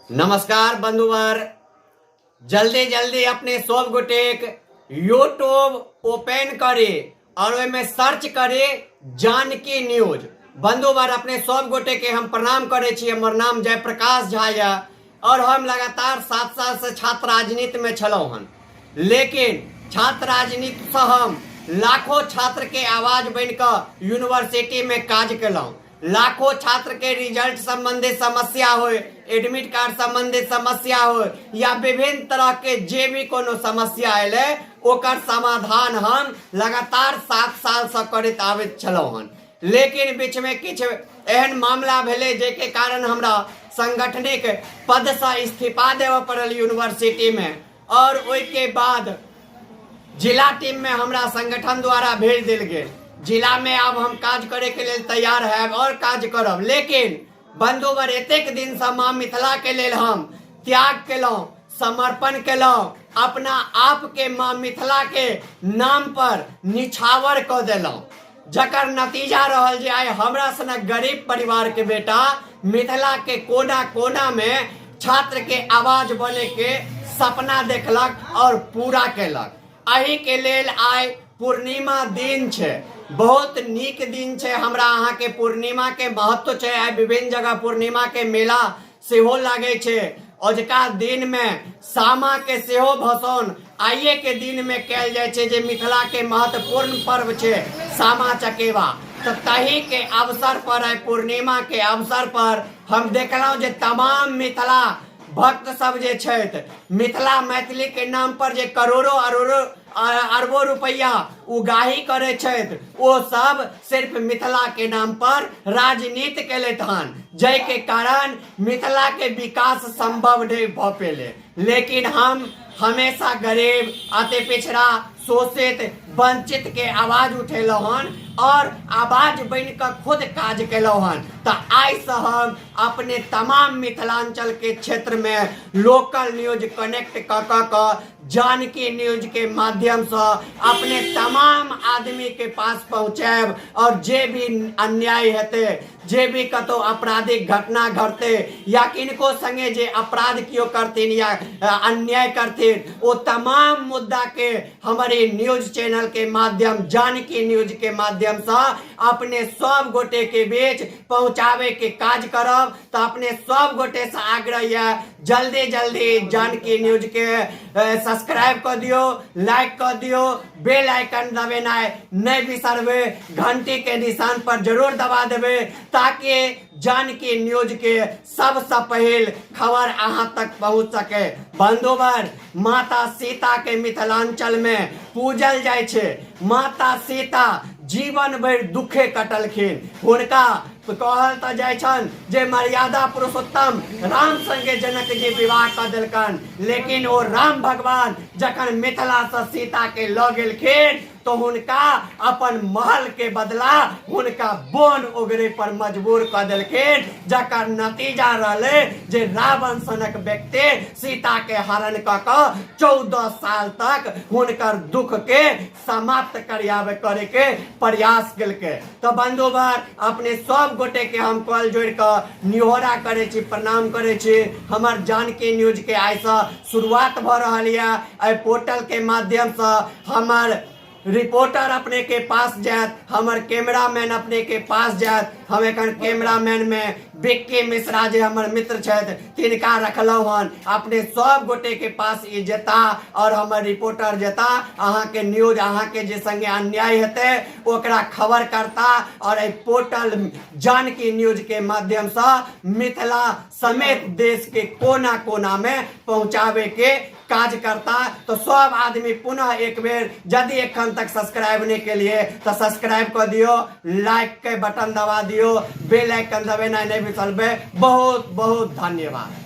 नमस्कार बंधुवर। जल्दी जल्दी अपने सब गोटेक यूट्यूब ओपन करी और ओहिमे सर्च करी जानकी न्यूज। बंधुवर, अपने सब गोटे के हम प्रणाम करै छी। हमर नाम जयप्रकाश झा यऽ और हम लगातार 7 साल से छात्र राजनीति में छलहुँ हन, लेकिन छात्र राजनीति से हम लाखों छात्र के आवाज बनि कऽ यूनिवर्सिटी में काज केलहुँ। लाखों छात्र के रिजल्ट संबंधी समस्या हो, एडमिट कार्ड संबंधी समस्या हो या विभिन्न तरह के जे भी कोनो समस्या अयलै, ओकर समाधान हम लगातार 7 साल से करैत आबैत छलहुँ हन। लेकिन बीच में किछु एहन मामला भेलै जाहिके कारण हमरा सांगठनिक पदसँ इस्तीफा देबऽ पड़ल यूनिवर्सिटी में और ओहिके बाद जिला टीम में हमरा संगठन द्वारा भेज देल गेल। जिला में आब हम काज करे के लेल तैयार हैब और काज करब, लेकिन बंधुवर, एतेक दिन से माँ मिथिला के लेल हम त्याग केलहुँ, समर्पण केलहुँ, अपना आप के माँ मिथिला के नाम पर निछावर कऽ देलहुँ, जकर नतीजा रहल जे आइ हमरा सनक गरीब परिवार के बेटा मिथिला के कोना कोना में छात्र के आवाज बने के सपना देखलक और पूरा केलक। एहि के लेल आइ पूर्णिमा दिन छै, बहुत नीक दिन छै। हमरा अहाँ के पूर्णिमा के महत्व छै। आइ विभिन्न जगह पूर्णिमा के मेला सेहो लागै छै। अजुका दिन में सामा के सेहो भसौन आइए के दिन में कयल जाइ छै, जे मिथिला के महत्वपूर्ण पर्व छै सामा चकेवा। तऽ ताहि के अवसर पर, आइ पूर्णिमा के अवसर पर हम देखलहुँ जे तमाम मिथिला भक्त सब जे छथि, मिथिला मैथिली के नाम पर जे करोड़ों अरोड़ों अरबों रुपया उगाही करै छथि, ओ सब सिर्फ मिथिला के नाम पर राजनीति केलथि हन, जाहिके कारण मिथिला के विकास संभव नहीं भऽ पेले। लेकिन हम हमेशा गरीब, अति पिछड़ा, शोषित, वंचित के आवाज उठेलहुँ हन और आवाज बनि कऽ खुद काज केलहुँ हन। तऽ आइसँ हम अपने तमाम मिथिलांचल के क्षेत्र में लोकल न्यूज कनेक्ट कऽ कऽ कऽ जानकी न्यूज के माध्यमसँ अपने तमाम आदमी के पास पहुँचायब और जे भी अन्याय हेतै, जे भी कतौ आपराधिक घटना घटतै या किनको संगे जे अपराध केओ करथिन या अन्याय करथिन, ओ तमाम मुद्दा के हमर ई न्यूज चैनल के माध्यम, जानकी न्यूज के माध्यमसँ अपने सब गोटे के बीच पहुँचाबै के काज करब। तऽ अपने सब गोटे से आग्रह यऽ, जल्दी जल्दी जानकी न्यूज के सब्सक्राइब कऽ दियौ, लाइक कऽ दियौ, बेल आइकन दबेनाइ नहि बिसरबै, घंटी के निशान पर जरूर दबा देबै, ताकि जानकी न्यूज के सबसँ पहिल खबर अहाँ तक पहुँच सके। बंधुवर, माता सीता के मिथिलांचल में पूजल जाइ छै। माता सीता जीवन भरि दुखे कटलखिन। हुनका कहल तऽ जाइ छनि जे मर्यादा पुरुषोत्तम राम संगे जनक जी विवाह कऽ देलकनि, लेकिन ओ राम भगवान जखन मिथिलासँ सीता के लऽ गेलखिन तऽ हुनका अपन महल के बदला हुनका बोन ओगरे पर मजबूर कऽ देलखिन, जकर नतीजा रहलै जे रावण सनक व्यक्ति सीता के हरण कऽ कऽ 14 साल तक हुनकर दुख के समाप्त करियाबे करे के प्रयास केलकै। तऽ बंधुवर, अपने सब गोटे के हम कॉल जोड़ कऽ निहोरा करै छी, प्रणाम करै छी। हमर जानकी न्यूज के आइसँ शुरुआत भऽ रहल यऽ। एहि पोर्टल के माध्यमसँ हमर रिपोर्टर अपने के पास जायत, हमर कैमरामैन अपने के पास जायत। हम एखन कैमरामैन में बिक्की मिश्रा जे हमर मित्र छथि, तिनका रखलहुँ हन। अपने सब गोटे के पास ई जेता और हमर रिपोर्टर जेता, अहाँके न्यूज, अहाँके जे संगे अन्याय हेतै ओकरा खबर करता और एहि पोर्टल जानकी न्यूज के माध्यमसँ मिथिला समेत देश के कोना कोना में पहुँचाबे के काज करता। तो सब आदमी पुनः एक बेर यदि एखन तक सब्सक्राइब नहीं के लिए तो सब्सक्राइब कर दियो, लाइक के बटन दबा दियो, बेल आइकन दबेनाइ नहीं बिसरबै। बहुत बहुत धन्यवाद।